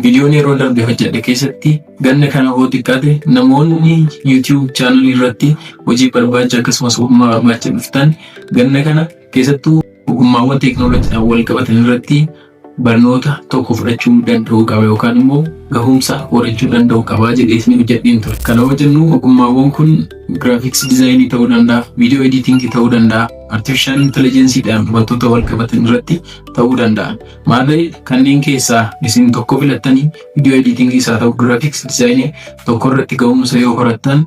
Viidiyoon yeroo darbe hojjedhe keessatti ganna kana hoo xiqqaate namoonni YouTube chaanalii irratti hojii barbaacha akkasumas ogummaa barbaacha dhuftan ganna kana keessattuu ogummaawwan teeknooloojiidhaan wal qabatan irratti barnoota tokko fudhachuu danda'uu qaba yookaan immoo gahumsa horachuu danda'uu qaba jedhee isin hojjedheen ture. Kana yoo jennu ogummaawwan kun giraafiksii diizaayinii ta'uu danda'a, viidiyoo ediitingii ta'uu danda'a, artifishaal intellijensiidhaan wantoota wal qabatan irratti ta'uu danda'a. Maarree kanneen keessaa isin tokko filattanii viidiyoo ediitingii isaa ta'u giraafiksii diizaayinii tokko irratti gahumsa yoo horattan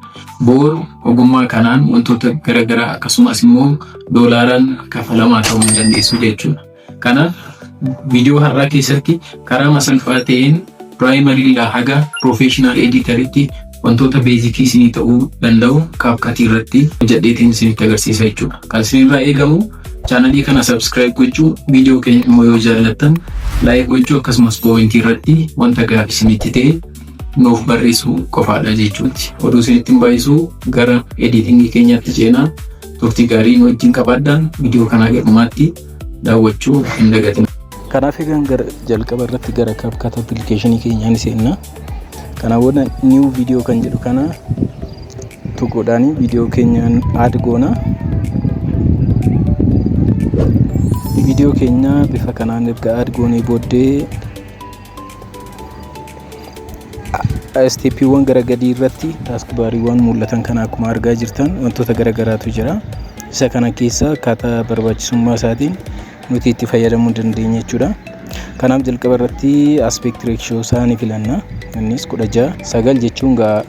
booru ogummaa kanaan wantoota garaagaraa akkasumas immoo doolaaraan kafalamaa ta'uu ni dandeessu jechuudha. Kanaaf viidiyoo har'aa keessatti karaa salphaa ta'een piraayimarii irraa haga piroofeeshinaal ediitaritti wantoota beezikii isinii ta'uu danda'u kaapkatii irratti hojjedheetiin isinitti agarsiisa jechuudha. Kan isinirraa eegamu chaanalii kana sabskiraayib gochuu, viidiyoo keenya immoo yoo jaallattan laayik gochuu akkasumas koomentii irratti wanta gaaffii isinitti ta'e nuuf barreessuu qofaadha jechuuti. Oduu isinitti hin baay'isuu gara ediitingii keenyaatti ceenaa turtii gaarii nu wajjin qabaadhaan viidiyoo kanaa gadhumaatti daawwachuu hin dagatin. Kanaaf egaan gara jalqaba irratti gara CapCut application keenyaan seenna. Kana booda new video kan jedhu kana tuquudhaan viidiyoo keenyaan add goona. Viidiyoo keenya bifa kanaan erga add goonee booddee isteeppiiwwan gara gadii irratti taask baariiwwan mul'atan kana akkuma argaa jirtan wantoota gara garaatu jira. Isa kana keessa akkaataa barbaachisummaa isaatiin nuti itti fayyadamuu dandeenya jechuudha. Kanaaf jalqaba irratti aspect ratio isaa ni filanna. Innis 16:9 jechuun gaa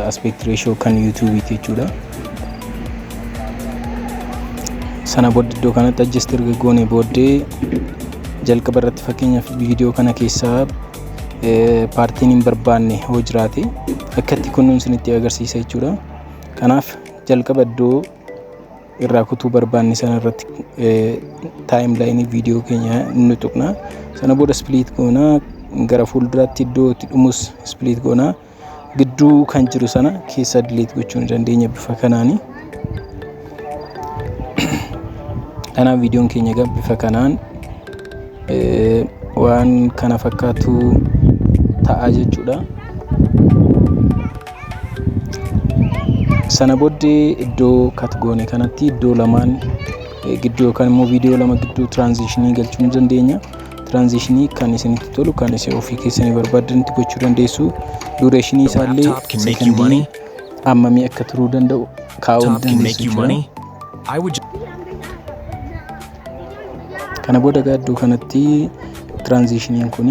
aspect ratio kan YouTube'ti jechuudha. Sana booda iddoo kanatti adjust erga goone booddee jalqaba irratti fakkeenyaaf viidiyoo kana keessaa paartiin hin barbaanne hoo jiraate akka itti kunuunsin itti agarsiisa jechuudha. Kanaaf jalqaba iddoo irraa kutuu barbaanne sana irratti taayimlaayinii viidiyoo keenya ni tuqna. Sana booda ispiliit goona gara fuulduraatti iddoo itti dhumus ispiliit goona. Gidduu kan jiru sana keessa dileet gochuu ni dandeenya bifa kanaani. Kanaaf viidiyoon keenya egaa bifa kanaan waan kana fakkaatu ta'a jechuudha. Sana booddee iddoo kat goone kanatti iddoo lamaan gidduu yookaan immoo viidiyoo lama gidduu tiraanzishinii galchuu ni dandeenya. Tiraanzishinii kan isinitti tolu kan isin ofii keessanii barbaaddanitti gochuu dandeessu. Dureeshinii isaallee Laptop can make you sekondii money. hammamii akka turuu danda'u kaa'uu ni Laptop can make dandeessu you jechuudha. money. I would Kana booda egaa iddoo kanatti tiraanzishiniin kun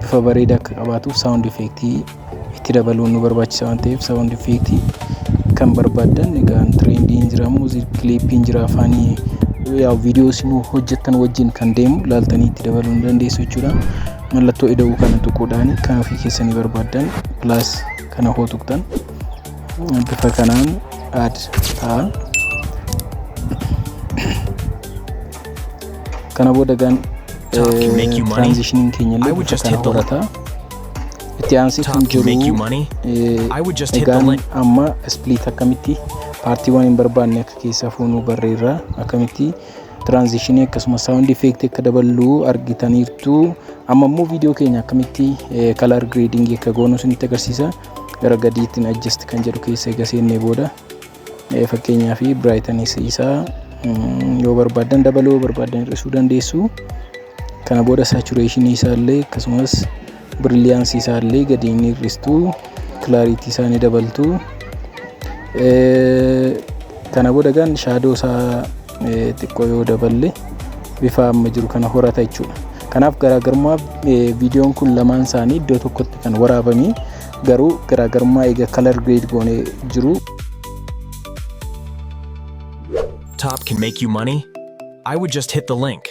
bifa bareedaa akka qabaatuuf saawundi effeektii itti dabaluun nu barbaachisa waan ta'eef saawundi effeektii kan barbaaddan egaa tirendiin jira, muuziq kiliippiin jira, afaanii yaa viidiyoo isin hojjettan wajjin kan deemu laaltanii itti dabaluu ni dandeessu jechuudha. Mallattoo ida'uu kana tuquudhaan kan ofii keessanii barbaaddan pilaas kana hoo tuqxan bifa kanaan add ta'a. Kana booda egaan Top can make you money. tiraanzishiniin keenya I illee would bifa just kana hit the horata. Itti aansee kan Top can make you jiru money. I would just hit the egaan link. amma split akkamitti paartiiwwan hin barbaanne akka keessaa fuunuu barreerra akkamitti tiraanzishinii akkasumas saawundi effeektii akka daballu argitaniirtu. Amma immoo viidiyoo keenya akkamitti kalar gireedingii akka goonu isinitti agarsiisa. Gara gadiittiin adjust kan jedhu keessa eega seennee booda fakkeenyaaf biraayitanis isaa yoo barbaaddan dabaluu yoo barbaaddan hir'isuu dandeessu. Kana booda saatureeshinii isaallee akkasumas biriliyaansii isaallee gadi ni hir'istu, kilaariitii isaa ni dabaltu. Kana booda egaan shaadoo isaa xiqqoo yoo daballe bifa amma jiru kana horata jechuudha. Kanaaf garaagarummaa viidiyoon kun lamaan isaanii iddoo tokkotti kan waraabame garuu garaagarummaa eega kalar gireed goonee jiru. Top can make you money. I would just hit the link.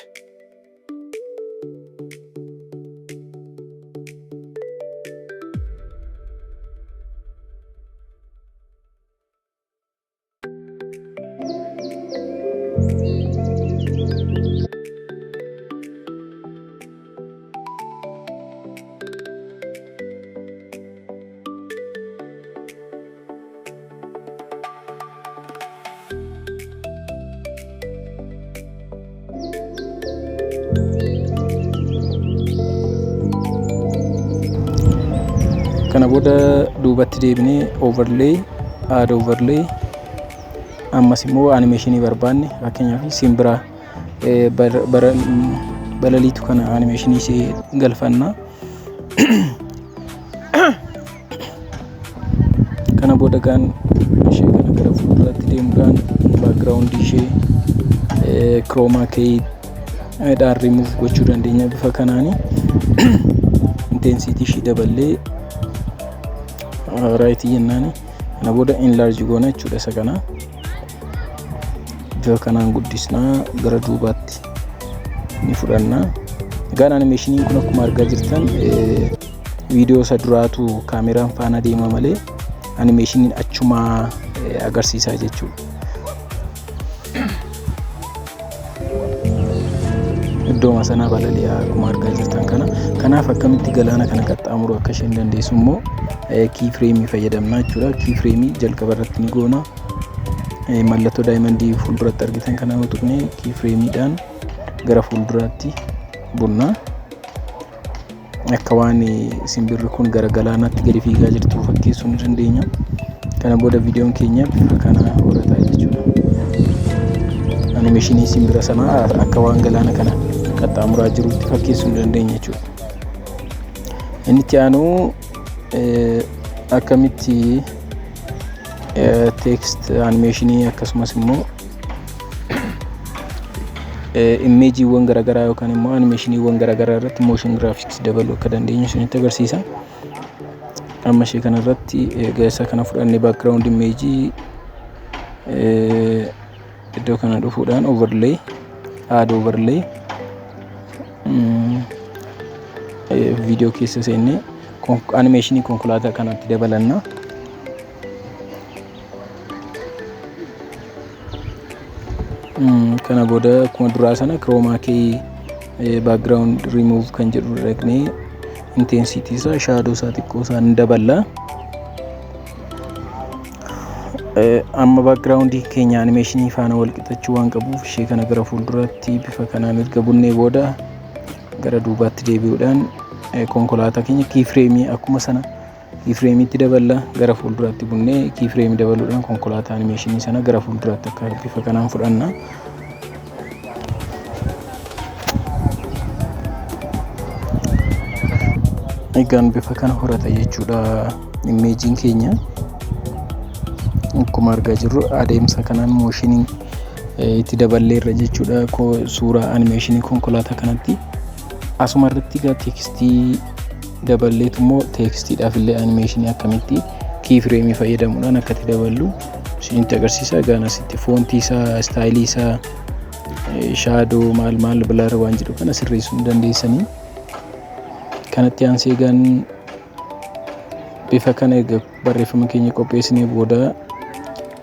Kana booda duubatti deebinee overlay, add overlay, ammas immoo animationii barbaanne, fakkeenyaaf simbira balaliitu kana animationii ishee galfanna. Kana booda gaan ishee kana gara fuulduraatti deemuudhaan background ishee chroma key dhaan remove gochuu dandeenya bifa kanaani. Intensity ishee daballee right jennaani. Kana booda enlarge goona jechuudha isa kana. Bifa kanaan guddisnaa gara duubaatti ni fudhanna. Egaan animationiin kun akkuma argaa jirtan viidiyoo isa duraatu kaameraan faana deema malee animationiin achumaa agarsiisaa jechuudha. Iddooma sanaa balali'aa akkuma argaa jirtan kana. Kanaaf akkamitti galaana kana qaxxaamuruu akka isheen dandeessu immoo key frame fayyadamna jechuudha. Key frame jalqaba irratti ni goona. Mallattoo diamondii fuulduratti argitan kana yoo tuqne key frameidhaan gara fuulduraatti bunna. Akka waan simbirri kun gara galaanaatti gadi fiigaa jirtu fakkeessuu ni dandeenya. Kana booda viidiyoon keenya bifa kana horataa jechuudha. Animationii simbira sanaa akka waan galaana kana qaxxaamuraa jirutti fakkeessuu ni dandeenya jechuudha. Inni itti aanu akkamitti text animationii akkasumas immoo imageiiwwan garaagaraa yookaan immoo animationiiwwan garaagaraa irratti motion graphics dabaluu akka dandeenyu isinitti agarsiisa. Amma ishee kanarratti isa kana fudhannee background image iddoo kana dhufuudhaan overlay, add overlay, viidiyoo keessa seennee animationii konkolaataa kanatti dabalanna. Kana booda akkuma duraa sana chroma key background remove kan jedhu dhaqnee intensity isaa, shadow isaa xiqqoo isaa ni daballa. Amma background keenya animationii faana wal qixachuu waan qabuuf ishee kana gara fuulduraatti bifa kanaan erga bunnee booda gara duubaatti deebi'uudhaan konkolaataa keenya key frame akkuma sana key frameitti daballa, gara fuulduraatti bunnee key frame dabaluudhaan konkolaataa animationii sana gara fuulduraatti akka bifa kanaan fudhanna. Egaan bifa kana horata jechuudha imageiin keenya. Akkuma argaa jirru adeemsa kanaan motionii itti daballeerra jechuudha suuraa animationii konkolaataa kanatti. Asuma irratti egaa textii daballeetu immoo textiidhaaf illee animationii akkamitti key frame fayyadamuudhaan akka itti daballu isinitti agarsiisa. Egaan asitti fontii isaa, styleii isaa, shadow maal maal blur waan jedhu kana sirreessuu ni dandeessanii. Kanatti aansee egaan bifa kana erga barreeffama keenya qopheessinee booda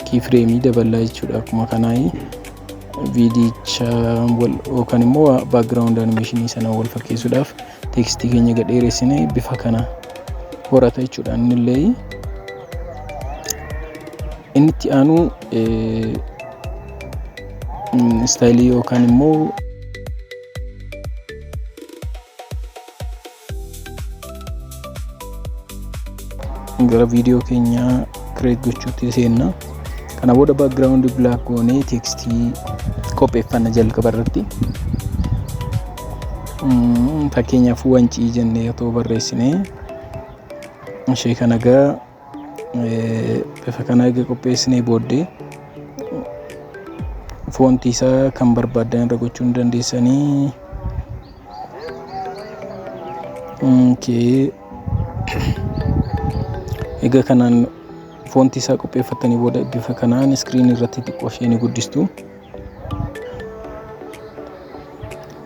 key frame daballaa jechuudha. Akkuma kanaa viidicha yookaan immoo background animationii sana wal fakkeessuudhaaf textii keenya gad dheeressinee bifa kana horata jechuudha. Innillee inni itti aanu styleii yookaan immoo gara viidiyoo keenyaa create gochuutti seenna. Kana booda background black goonee textii qopheeffanna jalqaba irratti. Fakkeenyaaf wancii jennee otoo barreessinee ishee kana egaa bifa kana egaa qopheessinee booddee fontii isaa kan barbaaddan irra gochuu ni dandeessanii. Okay. Egaa kanaan fontii isaa qopheeffattanii booda bifa kanaan screen irratti xiqqoo ishee ni guddistu.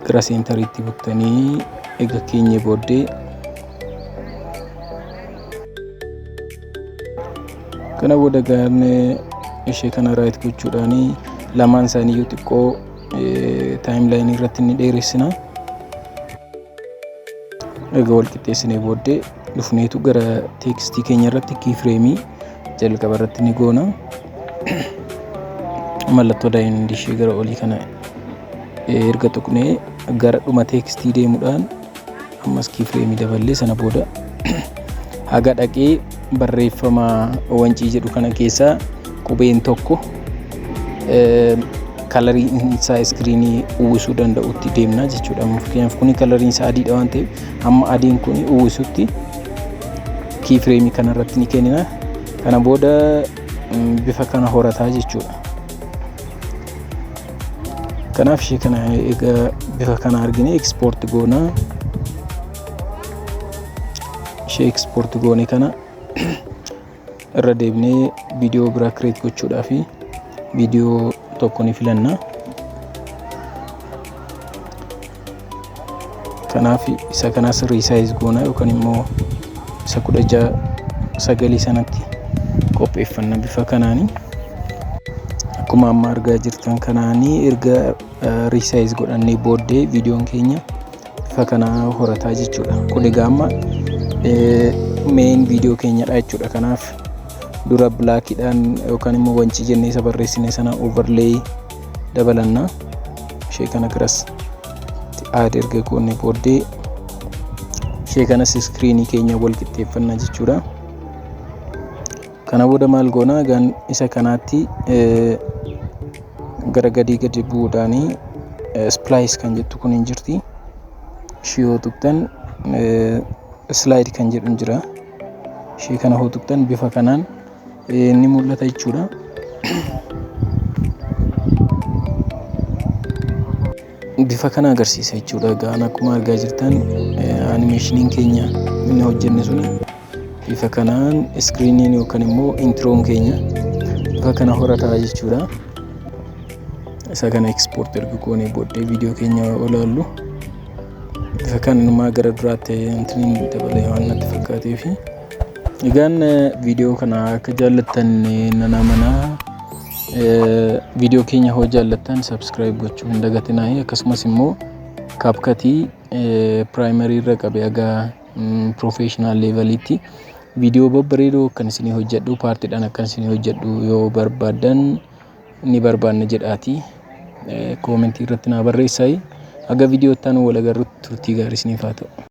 Gara centeriitti buttanii egaa keenye booddee kana booda gaan ishee kana right gochuudhaan lamaan isaaniiyyuu xiqqoo timelineii irratti ni dheeressina. Egaa wal qixxeessinee booddee dhufneetu gara textii keenya irratti key frameii jalqaba irratti ni goona. Mallattoo diamondii ishee gara olii kana erga tuqnee gara dhuma textii deemuudhaan ammas key frameii daballee sana booda Haga dhaqee barreeffama wancii jedhu kana keessaa qubeen tokko coloriin isaa screenii uwwisuu danda'utti deemna jechuudha. Fakkeenyaaf, kuni coloriin isaa adiidha waan ta'eef, hamma adiin kun uwwisutti key frameii kanarratti ni kennina. Kana booda bifa kana horataa jechuudha. Kanaaf ishee kana egaa bifa kana argine, export goona. Ishee export goone kana irra deebinee viidiyoo biraa create gochuudhaaf viidiyoo tokko ni filanna. Kanaaf isa kanas resize goona yookaan immoo isa 16:9 sanatti qopheeffanna bifa kanaani. Akkuma amma argaa jirtan kanaanii, erga resize godhannee booddee viidiyoon keenya bifa kanaa horataa jechuudha. Kun egaa amma main viidiyoo keenyadha jechuudha. Kanaaf dura blackiidhaan yookaan immoo wancii jennee isa barreessine sana overlay dabalanna. Ishee kana garas add erga goone booddee ishee kanas screenii keenya wal qixxeeffanna jechuudha. Kana booda maal goona? Egaan isa kanaatti gara gadii gadi bu'uudhaanii splice kan jettu kun hin jirti. Ishee yoo tuqxan slide kan jedhu hin jira. Ishee kana yoo tuqxan bifa kanaan ni mul'ata jechuudha. Bifa kana agarsiisa jechuudha. Egaan akkuma argaa jirtan, animationiin keenya inni hojjenne suni bifa kanaan screeniin yookaan immoo introon keenya bifa kana horataa jechuudha. Isa kana export erga goonee booddee viidiyoo keenya olaallu bifa kanumaa gara duraatti wanti dabalee waan natti fakkaatee fi egaan viidiyoo kana akka jaallattan nan amanaa. Viidiyoo keenya hoo jaallattan subscribe gochuu hin dagatinaa. Akkasumas immoo CapCutii primaryii irra qabee haga professional leveliitti viidiyoo babbareedoo akkan isinii hojjedhu, partiidhaan akkan isinii hojjedhu yoo barbaaddan, ni barbaanna jedhaati commentii irratti naa barreessaa. Haga viidiyoo itti aanu wal agarrutti turtii gaarii isiniif haa ta'u.